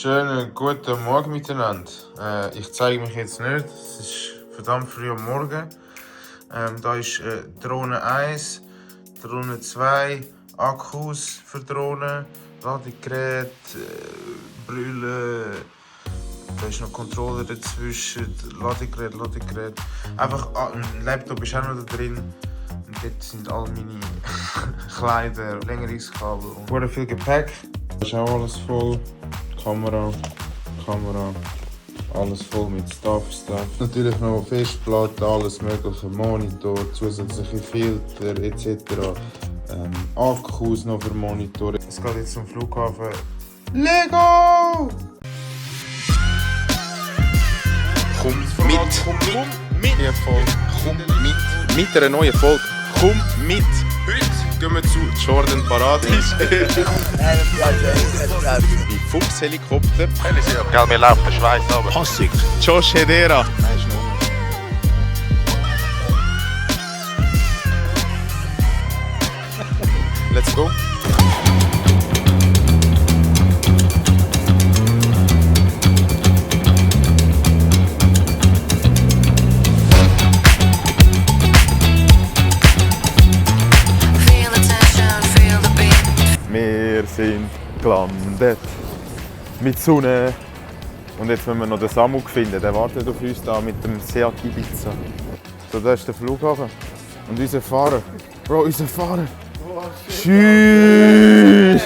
Schönen guten Morgen miteinander. Ich zeige mich jetzt nicht, es ist verdammt früh am Morgen. Da ist Drohne 1, Drohne 2, Akkus für Drohnen, Ladegerät, Brille, da ist noch Controller dazwischen, Ladegerät. Einfach ein Laptop ist auch noch da drin. Und dort sind all meine Kleider, Verlängerungskabel und sehr viel Gepäck. Da ist auch alles voll. Kamera, alles voll mit Stuff. Natürlich noch Festplatte, alles mögliche, Monitor, zusätzliche Filter etc. Akkus noch für Monitor. Es geht jetzt zum Flughafen. Lego! Komm mit einer neuen Folge. Komm mit. Heute gehen wir zu Jordan Paradies. Bei Fuchshelikopter. Gell, mir läuft der Schweiß runter. Passig. Josh Hedera. Let's go. Wir sind gelandet mit Sonne und jetzt müssen wir noch den Samuk finden. Der wartet auf uns da mit dem Seat Ibiza. So, da ist der Flughafen und unser Fahrer. Bro, unser Fahrer. Tschüss!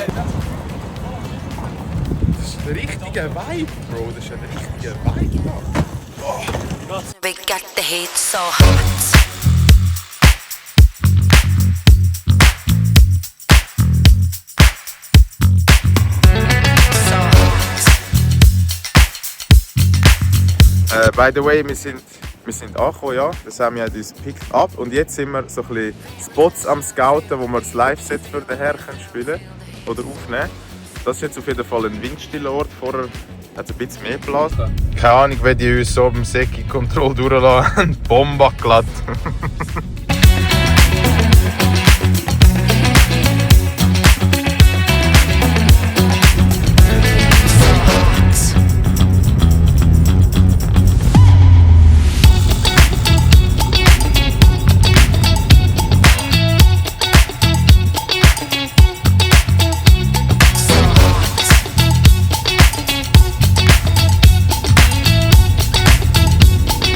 Das ist ein richtiger Vibe, Bro. Das ist ein richtiger Vibe. We got the heat so hot. By the way, wir sind angekommen, ja. Das haben wir uns gepickt ab. Und jetzt sind wir so ein bisschen Spots am Scouten, wo wir das Live-Set für den Herr spielen oder aufnehmen. Das ist jetzt auf jeden Fall ein windstiller Ort. Vorher hat es ein bisschen mehr Platz. Keine Ahnung, wenn die uns so beim Säcki-Kontroll durchlassen haben. Bombe glatt.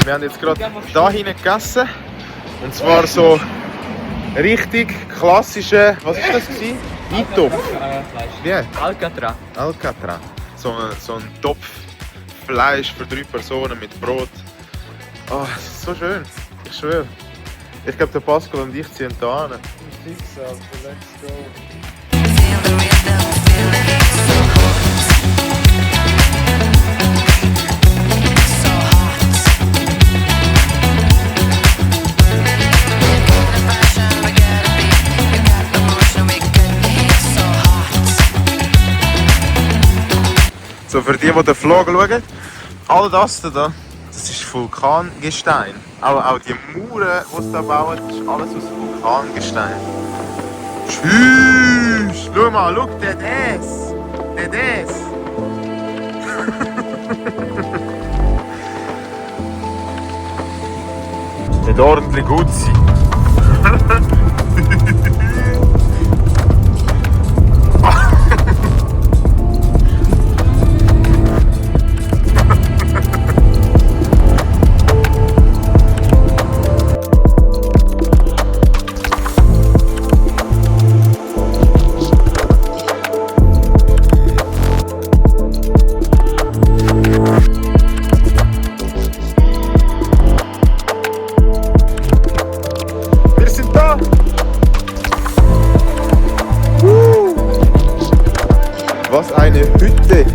Wir haben jetzt gerade hier hinten gegessen. Und zwar so richtig klassische, was ist das gewesen? Eintopf. Wie? Alcatraz. Alcatraz. So ein Topf Fleisch für 3 Personen mit Brot. Oh, das ist so schön. Ich schwöre. Ich glaube, der Pascal und ich ziehen da hin. Feel the rhythm, feel the heat so hot. So hot. You got the passion, we got a beat. You got the motion, we got the heat so hot. So, für die den Vlog schauen, all das da, das ist Vulkangestein. Auch die Mauern, die sie da bauen, das ist alles aus Vulkangestein. Tschüss! Schau mal, schau, der das! Der das! Nicht ordentlich gut sein. Wir sind da! Was eine Hütte!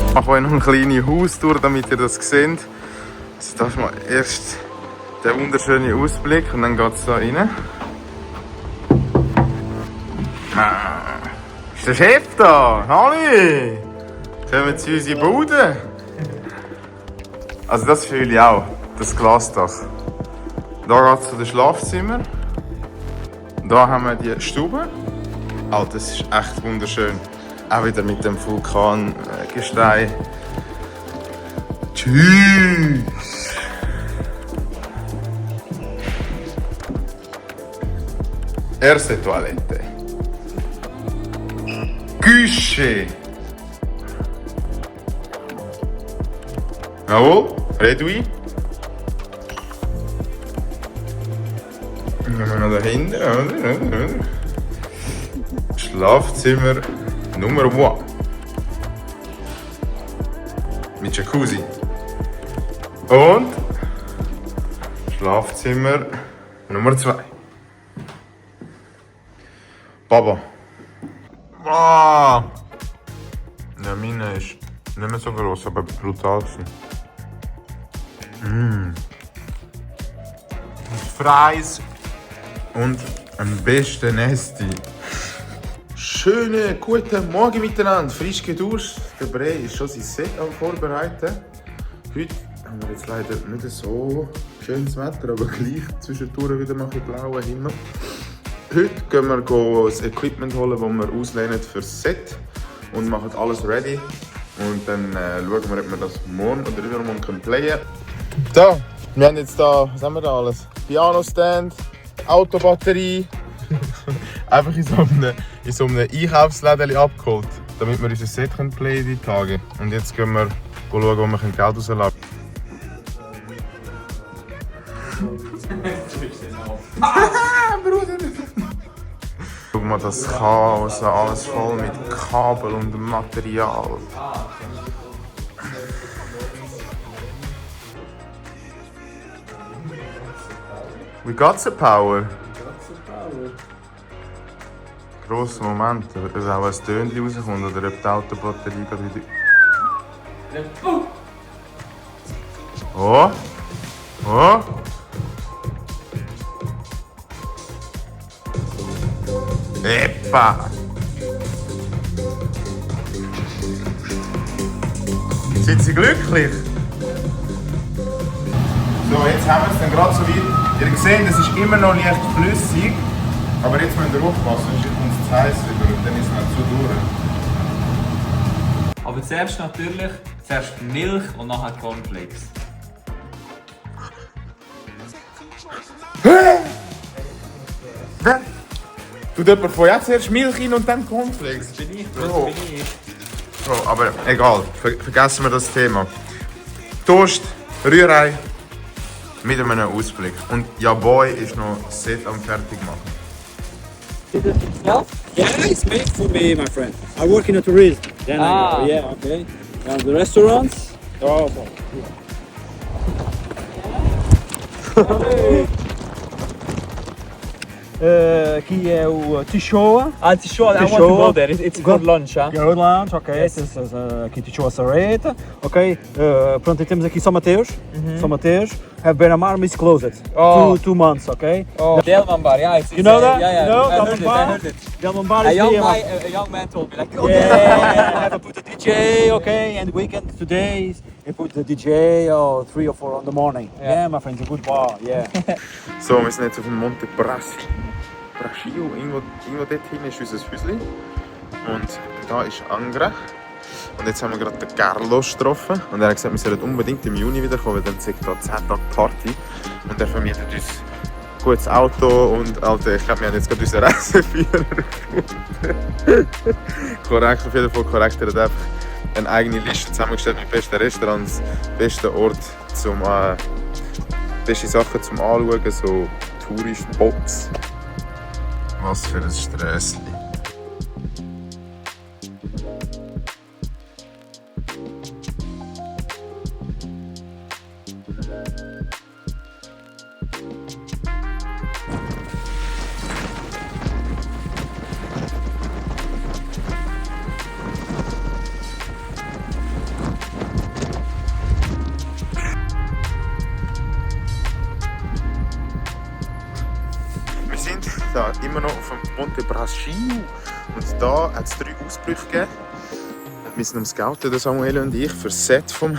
Ich mache euch noch eine kleine Haustour, damit ihr das seht. Also da ist mal erst der wunderschöne Ausblick und dann geht es da rein. Ist der Chef da? Halli! Kommen zu unsere Bude? Also das fühle ich auch, das Glasdach. Da geht es zu den Schlafzimmern. Da haben wir die Stube. Oh, das ist echt wunderschön. Auch wieder mit dem Vulkangestein. Tschüss! Erste Toilette. Küche. Jawohl, Redui. Dann gehen wir noch da hinten, oder? Schlafzimmer Nummer 1. Mit Jacuzzi. Und Schlafzimmer Nummer 2. Baba. Ah! Ja, meine ist nicht mehr so groß, aber brutal. Fries und am besten Nesti. Schönen guten Morgen miteinander, frisch geduscht. Der Brei ist schon sein Set am Vorbereiten. Heute haben wir jetzt leider nicht so schönes Wetter, aber gleich zwischendurch wieder mal ein blauer Himmel. Heute gehen wir das Equipment holen, das wir auslehnen für das Set und machen alles ready. Und dann schauen wir, ob wir das morgen oder übermorgen playen können. So, wir haben jetzt da, was haben wir da alles? Piano-Stand, Autobatterie. Einfach in so einem Einkaufsläden abgeholt, damit wir unser Set playen die Tage. Und jetzt gehen wir schauen, wo wir Geld rauslassen können. Schau mal das Chaos, alles voll mit Kabel und Material. We got the power. Grosser Moment, ob auch ein Tönchen rauskommt oder ob die Autobatterie gerade wieder... Oh! Oh! Epa! Sind Sie glücklich? So, jetzt haben wir es dann gerade so weit. Ihr seht, es ist immer noch leicht flüssig. Aber jetzt müsst ihr aufpassen, sonst wird uns zu heiß über und dann ist es zu durch. Aber zuerst natürlich Milch und nachher Cornflakes. Wer? Tut jemand von jetzt zuerst Milch rein und dann Cornflakes? Bin ich, Bro. bin ich. So, aber egal, vergessen wir das Thema. Toast, Rührei mit einem Ausblick. Und ja, Boy ist noch Set am fertig machen. Yeah, it's made for me, my friend. I work in a tourism. Then I go, yeah, okay. And the restaurants? Oh, boy. Aqui é o Tichoa. Ah, it's short. I want to go there. It's for lunch, huh? Good lunch, ok. Yes. This is, aqui Tichoa Sareta. Ok. Pronto, e temos aqui São Mateus. São Mateus. Have Beira-Mar is closed. Oh. 2 months, ok. Oh, Delman-bar, yeah. It's, You know that? Yeah, yeah. You know I heard it, I Delman-bar? heard it. Delman-Bar A is young man told me, like, oh, Yeah, have a put a DJ, okay, and weekend today we put the DJ 3 or 4 in the morning. Yeah, my friend, it's a good bar, yeah. So, wir sind jetzt auf dem Monte Brasio. Irgendwo dort hinten ist unser Häuschen. Und da ist Angra. Und jetzt haben wir gerade den Carlos getroffen. Und er hat gesagt, wir sollen unbedingt im Juni wiederkommen, weil dann sind da 10 Tage Party. Und er vermietet uns ein gutes Auto und Alter, ich glaube, wir haben jetzt gerade unseren Reiseführer gefunden. Korrekt, auf jeden Fall korrekt. Er hat einfach eine eigene Liste zusammengestellt mit besten Restaurants, besten Orten, beste Sachen zum Anschauen, so Touri-Spots. Was für ein Stressli. Wir sind da immer noch auf dem Monte Brasio und da hat es 3 Ausbrüche gegeben. Wir sind am Scouten, der Samuel und ich, für das Set vom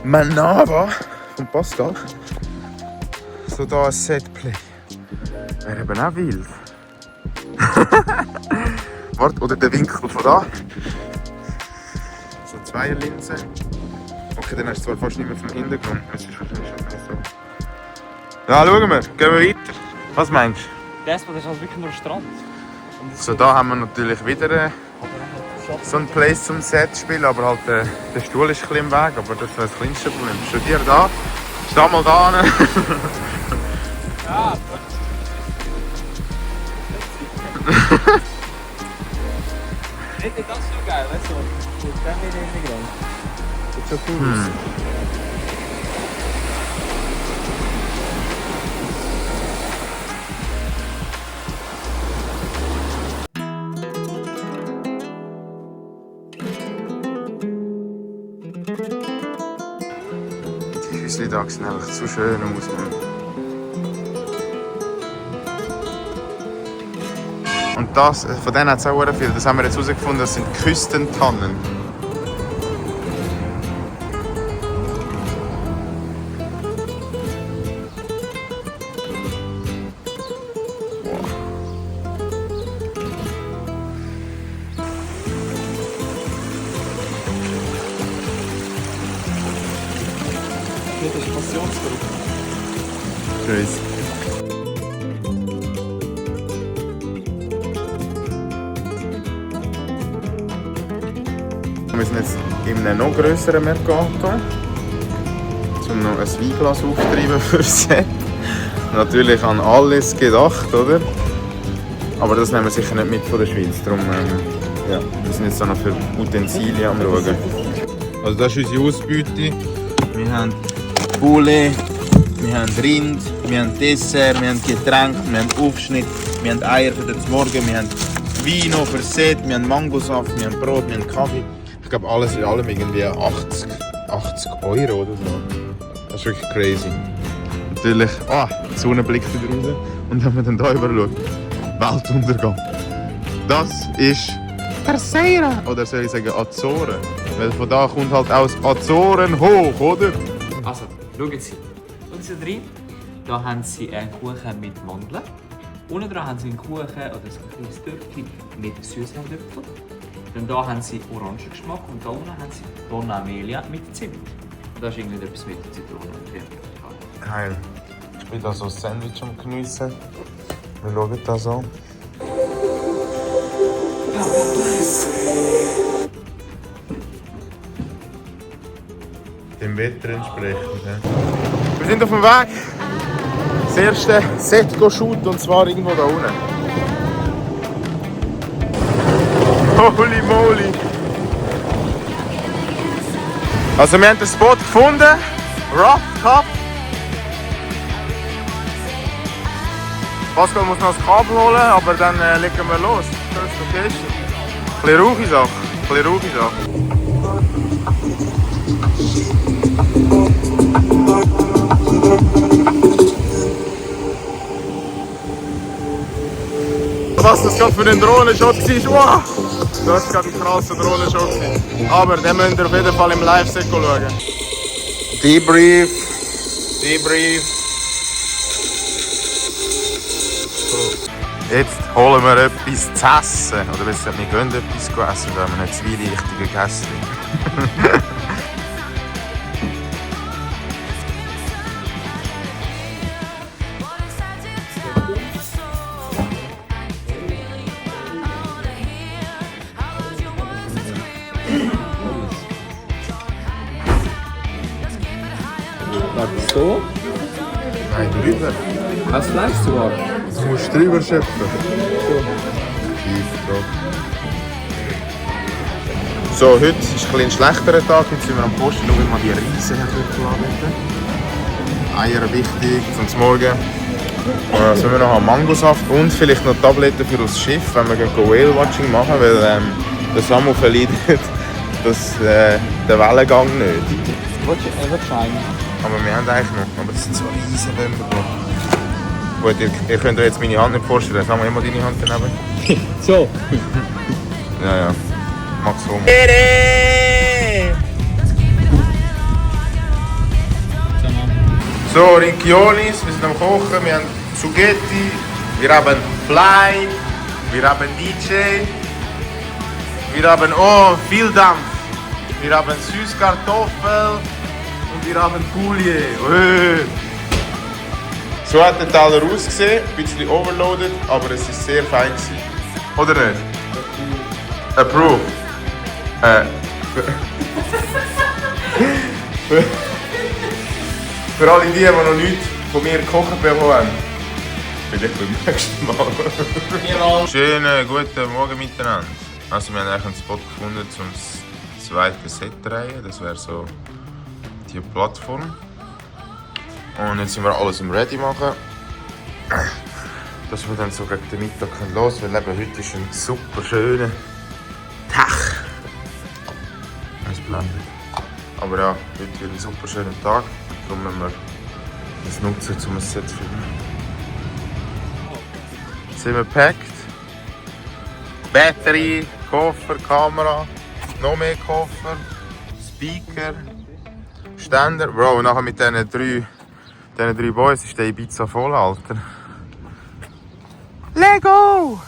Manava von Pascal. so da ein Setplay. Wäre eben auch wild. Warte, oder der Winkel von da. So Zweierlinse. Okay, dann hast du zwar fast nicht mehr vom Hintergrund. Das ist wahrscheinlich schon nicht so. Ja, schauen wir. Gehen wir weiter. Was meinst du? Das ist halt wirklich nur Strand. So, da haben wir natürlich wieder so ein Place zum Set spielen, aber halt der Stuhl ist ein bisschen im Weg, aber das ist das kleinste Problem. Studier da, steh mal da hin. Ja, Nicht das so geil, weißt du? Das wäre wieder in der Grund. Das ist so cool. Die Häuschen da sehen einfach so schön aus. Mann. Und das, von denen hat es auch sehr viel. Das haben wir jetzt herausgefunden, das sind Küstentannen. Das ist Passionsgruppe. Crazy. Wir sind jetzt in einem noch grösseren Mercato, um noch ein Weinglas aufzutreiben für das Set. Natürlich an alles gedacht, oder? Aber das nehmen wir sicher nicht mit von der Schweiz. Darum, ja, wir sind jetzt auch noch für Utensilien am Schauen. Also das ist unsere Ausbeute. Wir haben Poulet, wir haben Rind, wir haben Dessert, wir haben Getränke, wir haben Aufschnitt, wir haben Eier für den Morgen, wir haben Vino für das Set, wir haben Mangosaft, wir haben Brot, wir haben Kaffee. Ich glaube, alles in allem irgendwie 80 Euro oder so. Das ist wirklich crazy. Natürlich, die Sonne blickt wieder raus. Und wenn man dann hier rüber schaut, Weltuntergang. Das ist Terceira, oder soll ich sagen Azoren? Weil von da kommt halt aus Azoren hoch, oder? Also, schauen Sie. Schauen Sie rein. Da haben Sie einen Kuchen mit Mandeln. Unten dran haben Sie einen Kuchen oder ein kleines Törtchen mit Süßherdöpfel. Dann da haben Sie Orangengeschmack und da unten haben Sie Donna Amelia mit Zimt. Und da ist irgendwie etwas mit Zitrone und Erdbeer. Geil. Ich bin da so ein Sandwich am Geniessen. Wir schauen da so. Dem Wetter entsprechend. Ja. Wir sind auf dem Weg. Das erste Set shoot und zwar irgendwo da unten. Holy moly! Also wir haben den Spot gefunden. Rough Cup. Pascal muss noch das Kabel holen, aber dann legen wir los. First Location. Ein bisschen ruhige Sache. Ein bisschen ruhige Sache. Was das gerade für einen Drohnenshot war, wow! Das war gerade ein krasser Drohnenshot. Aber den müsst ihr auf jeden Fall im Live-Set schauen. Debrief. So. Jetzt holen wir etwas zu essen. Oder besser, wir gehen etwas essen, weil wir nicht zwei richtige Gäste sind. Warte, so? Nein, drüber. Hast du Fleisch sogar? Du musst drüber schöpfen. So, heute ist ein schlechterer Tag. Jetzt sind wir am Posten. Schauen wir mal die Riesen anbieten. Eier wichtig zum Morgen. Was wir noch haben? Mangosaft und vielleicht noch Tabletten für das Schiff, wenn wir Whale-Watching machen, weil der Samu verleidet den Wellengang nicht. Aber wir haben eigentlich noch. Aber das sind so riesen Bäume. Gut, ihr könnt euch jetzt meine Hand nicht vorstellen. Sag mal immer deine Hand daneben. So. Ja. Mach so. So, Ricciolis, wir sind am Kochen, wir haben Spaghetti, wir haben Fly, wir haben DJ, wir haben viel Dampf, wir haben Süßkartoffel und wir haben Poulet. So hat der Teller ausgesehen, ein bisschen overloaded, aber es ist sehr fein gewesen. Oder nicht? Approve. Für alle die noch nichts von mir gekocht bekommen haben. Vielleicht beim nächsten Mal. Schönen guten Morgen miteinander. Also wir haben eigentlich einen Spot gefunden zum zweiten Set drehen. Das wäre so die Plattform. Und jetzt sind wir alles im Ready machen. Dass wir dann so gegen den Mittag los können, weil eben heute ist ein super schöner Tag. Es blendet. Aber ja, heute wird ein super schöner Tag. Darum müssen wir das nutzen, um ein Set zu filmen. Jetzt sind wir gepackt. Batterie, Koffer, Kamera, noch mehr Koffer, Speaker, Ständer. Bro, nachher mit diesen drei Boys ist der Ibiza voll, Alter. Lego!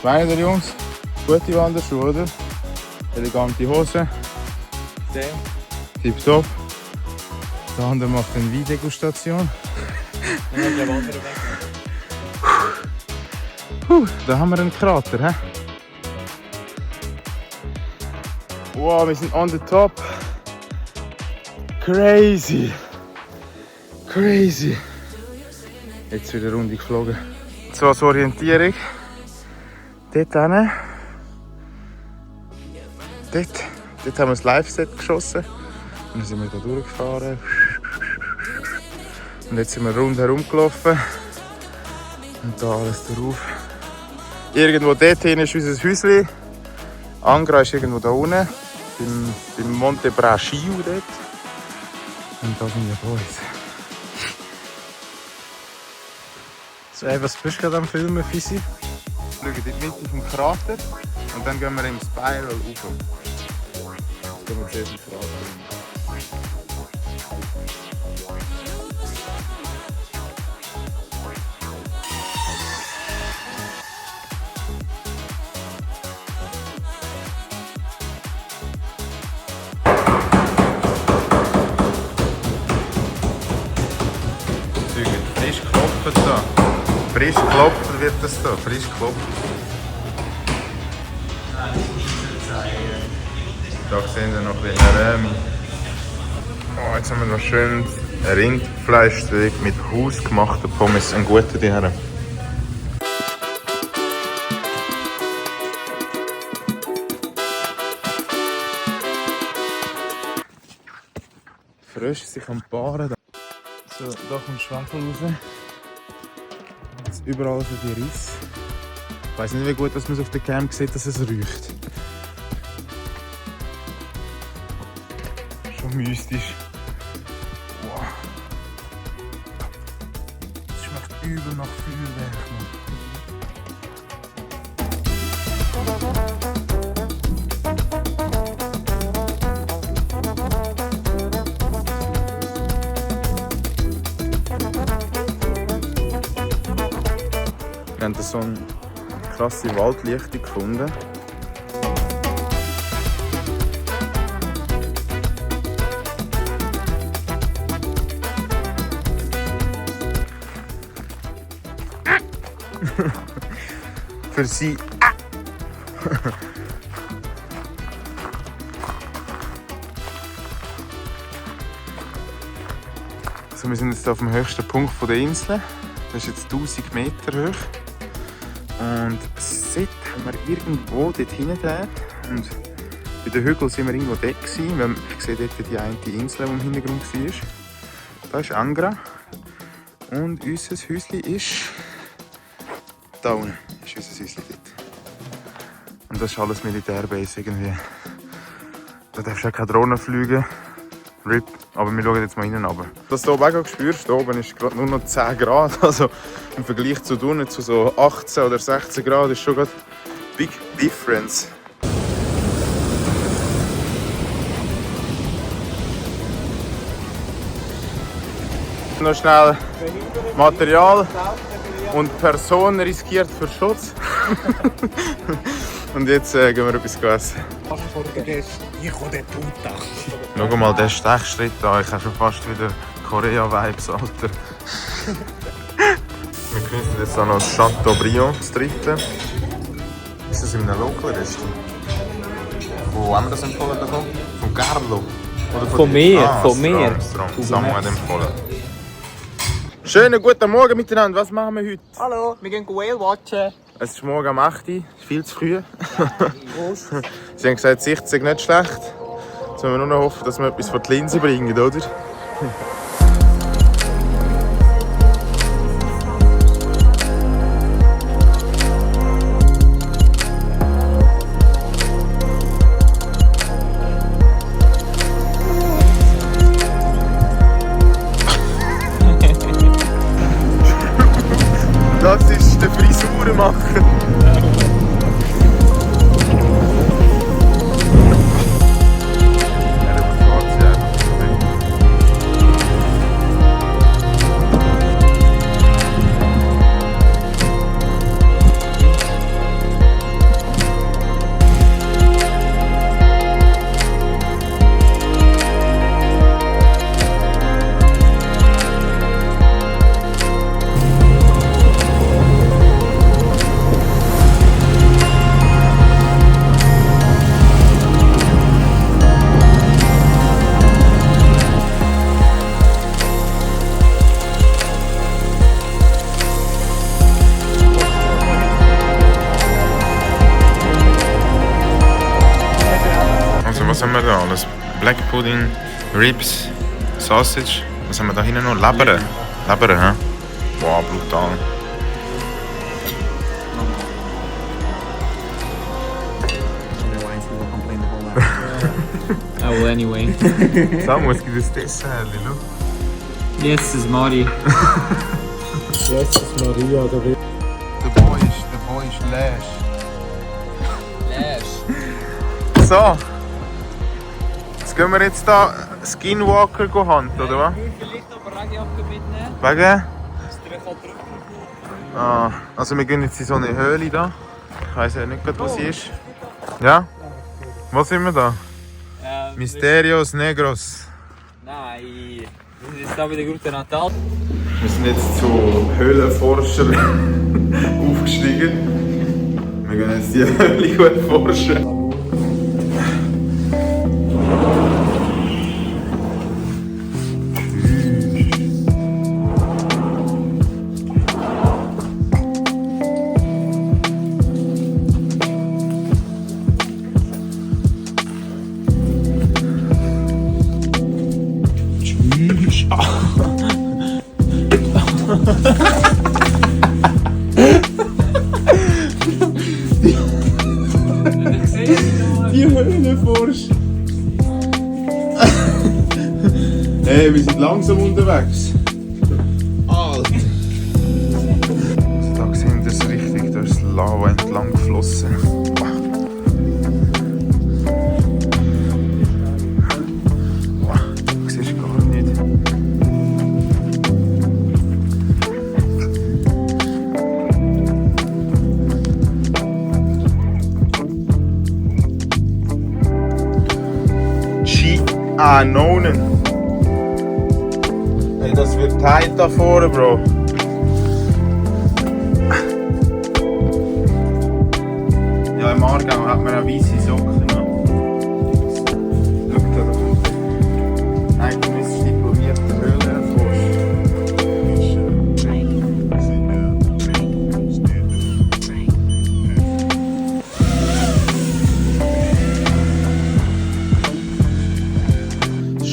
Meine der Jungs, gute Wanderschuhe, oder? Elegante Hose. Tipptopp. Der andere macht eine Weindegustation. Da haben wir einen Krater. He? Wow, wir sind on the top. Crazy. Crazy. Jetzt wieder eine Runde geflogen. So als Orientierung. Dort hin. Dort haben wir das Live-Set geschossen. Und dann sind wir hier durchgefahren. Und jetzt sind wir rundherum gelaufen. Und da alles drauf. Irgendwo dort hinten ist unser Häuschen. Angra ist irgendwo da unten. Beim Monte Brascio dort. Und da sind wir Boys. So, was bist du gerade am Filmen, Fissi? Wir schauen in die Mitte vom Krater und dann gehen wir im Spiral rauf. Jetzt gehen wir zuerst im Krater frisch geklopft da. Frisch geklopft wird das da, frisch geklopft. Da sehen wir noch ein bisschen Räume. Oh, jetzt haben wir noch schön Rindfleischsteak mit hausgemachten Pommes, ein guter die Herren. Frösche sich am Paaren. So, da kommt Schwefel raus. Jetzt überall so die Risse. Ich weiss nicht, wie gut dass man es auf der Cam sieht, dass es riecht. Schon mystisch. Wow. Es schmeckt übel nach Feuerwerk. Wir haben so eine krasse Waldlichte gefunden. Für sie. Also wir sind jetzt auf dem höchsten Punkt der Insel. Das ist jetzt 1000 Meter hoch. Und seit wenn man irgendwo dort hindreht und bei den Hügeln sind wir irgendwo dort gewesen. Ich sehe dort die eine Insel, die im Hintergrund war. Da ist Angra und unser Häuschen ist da unten. Ist unser Häuschen dort. Und das ist alles Militärbase irgendwie. Da darfst du auch keine Drohnen fliegen. RIP. Aber wir schauen jetzt mal innen runter. Das hier oben auch spürst, da oben ist gerade nur noch 10 Grad. Also im Vergleich zu unten zu so 18 oder 16 Grad ist schon gerade big difference. Noch schnell Material und Person riskiert für Schutz. Und jetzt gehen wir etwas essen. Schau mal den Stechschritt an, ich habe schon fast wieder Korea-Vibes, Alter. Wir genießen jetzt auch noch Chateaubriand, das dritte. Ist das in einem Local Restaurant? Wo haben wir das empfohlen bekommen? Von Carlo? Oder Von mir, von Strong, mir. Strong. Samuel hat empfohlen. Schönen guten Morgen miteinander, was machen wir heute? Hallo, wir gehen Whale watchen. Es ist morgen um 8 Uhr, viel zu früh. Sie haben gesagt, die Sicht sei nicht schlecht. Jetzt müssen wir nur noch hoffen, dass wir etwas von die Linse bringen, oder? Das ist der Frisurenmacher. Was haben wir da alles? Black Pudding, Ribs, Sausage. Was haben wir da hinten noch? Leber. Leber, hä? Wow, brutal. Oh, well, anyway. Samu, es gibt ein Dessert, schau. Yes, das Mari. Jesus Maria, da wird. Der Boy ist Lash. So. Jetzt gehen wir jetzt da Skinwalker hunt, oder was? Vielleicht noch eine Regenjacke mitnehmen. Wegen? Das kann drücken. Ah, also wir gehen jetzt in so eine Höhle da. Ich weiss ja nicht, wo sie ist. Ja? Wo sind wir da? Mysterios Negros. Nein, wir sind jetzt da bei der Route Natal. Wir sind jetzt zu Höhlenforscher aufgestiegen. Wir gehen jetzt die Höhle erforschen. Die Höhle forscht. Hey, wir sind langsam unterwegs. Alter. Da sehen wir es richtig, da ist Lava entlang geflossen. Wow, du siehst gar nicht. Anonen. Hey, das wird tight da vorne, Bro. Ja, im Aargau hat man auch weisse Socken. Schau da unten. Nein, du bist diplomierter Höhlenerforscher.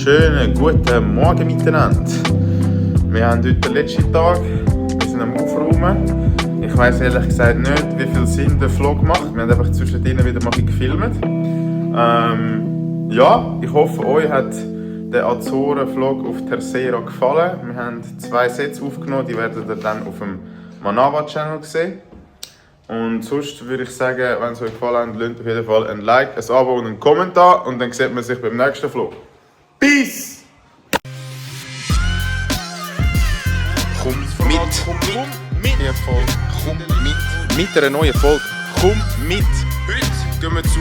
wunderschönen guten Morgen miteinander. Wir haben heute den letzten Tag, wir sind am Aufräumen. Ich weiss ehrlich gesagt nicht, wie viel Sinn der Vlog macht. Wir haben einfach zwischendrin wieder mal gefilmt. Ja, ich hoffe, euch hat der Azoren-Vlog auf Tercera gefallen. Wir haben 2 Sets aufgenommen, die werdet ihr dann auf dem Manava-Channel sehen. Und sonst würde ich sagen, wenn es euch gefallen hat, lasst auf jeden Fall ein Like, ein Abo und einen Kommentar. Und dann sieht man sich beim nächsten Vlog. Peace! Komm mit einer neuen Folge. Komm mit. Heute gehen wir zu